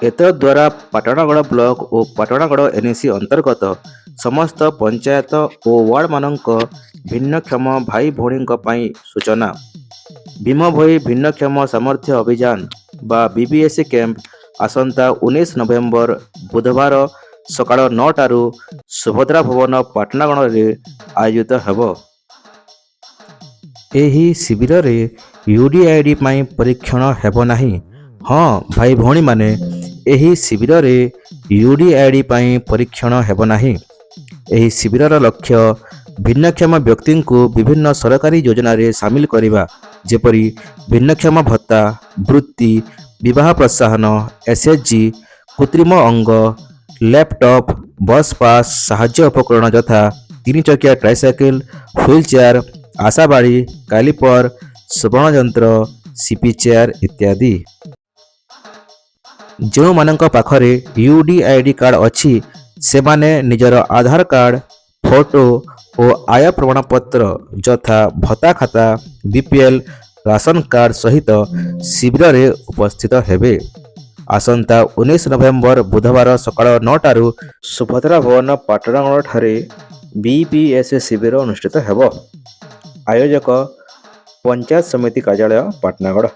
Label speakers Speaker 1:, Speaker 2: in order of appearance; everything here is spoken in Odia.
Speaker 1: ଏତଦ୍ୱାରା ପାଟଣାଗଡ଼ ବ୍ଲକ ଓ ପାଟଣାଗଡ଼ ଏନ୍ଏସି ଅନ୍ତର୍ଗତ ସମସ୍ତ ପଞ୍ଚାୟତ ଓ ୱାର୍ଡ଼ମାନଙ୍କ ଭିନ୍ନକ୍ଷମ ଭାଇ ଭଉଣୀଙ୍କ ପାଇଁ ସୂଚନା। ଭୀମ ଭୋଇ ଭିନ୍ନକ୍ଷମ ସାମର୍ଥ୍ୟ ଅଭିଯାନ ବା ବିବିଏସ୍ଏ କ୍ୟାମ୍ପ ଆସନ୍ତା 19 ନଭେମ୍ବର ବୁଧବାର ସକାଳ 9ଟାରୁ ସୁଭଦ୍ରା ଭବନ, ପାଟଣାଗଡ଼ରେ ଆୟୋଜିତ ହେବ। ଏହି ଶିବିରରେ ୟୁଡିଆଇଡି ପାଇଁ ପରୀକ୍ଷଣ ହେବ ନାହିଁ। ହଁ ଭାଇ ଭଉଣୀମାନେ, ଏହି ଶିବିରରେ ୟୁଡିଆଇଡି ପାଇଁ ପରୀକ୍ଷଣ ହେବ ନାହିଁ। ଏହି ଶିବିରର ଲକ୍ଷ୍ୟ ଭିନ୍ନକ୍ଷମ ବ୍ୟକ୍ତିଙ୍କୁ ବିଭିନ୍ନ ସରକାରୀ ଯୋଜନାରେ ସାମିଲ କରିବା, ଯେପରି ଭିନ୍ନକ୍ଷମ ଭତ୍ତା, ବୃତ୍ତି, ବିବାହ ପ୍ରୋତ୍ସାହନ, ଏସ୍ଏଚ୍ଜି, କୃତ୍ରିମ ଅଙ୍ଗ, ଲ୍ୟାପଟପ୍, ବସ୍ ପାସ୍, ସାହାଯ୍ୟ ଉପକରଣ ଯଥା ତିନି ଚକିଆ ଟ୍ରାଇସାଇକେଲ, ହ୍ୱିଲ୍ ଚେୟାର, ଆଶାବାଡ଼ି, କାଲିପର, ଶ୍ରବଣ ଯନ୍ତ୍ର, ସିପି ଚେୟାର ଇତ୍ୟାଦି। ଯେଉଁମାନଙ୍କ ପାଖରେ ୟୁଡିଆଇଡି କାର୍ଡ଼ ଅଛି, ସେମାନେ ନିଜର ଆଧାର କାର୍ଡ଼, ଫଟୋ ଓ ଆୟ ପ୍ରମାଣପତ୍ର ଯଥା ଭତ୍ତା ଖାତା, ବିପିଏଲ୍ ରାସନ କାର୍ଡ଼ ସହିତ ଶିବିରରେ ଉପସ୍ଥିତ ହେବେ। ଆସନ୍ତା 19 ନଭେମ୍ବର ବୁଧବାର ସକାଳ 9ଟାରୁ ସୁଭଦ୍ରା ଭବନ, ପାଟଣାଗଡ଼ଠାରେ ବିବିଏସ୍ ଶିବିର ଅନୁଷ୍ଠିତ ହେବ। ଆୟୋଜକ ପଞ୍ଚାୟତ ସମିତି କାର୍ଯ୍ୟାଳୟ, ପାଟଣାଗଡ଼।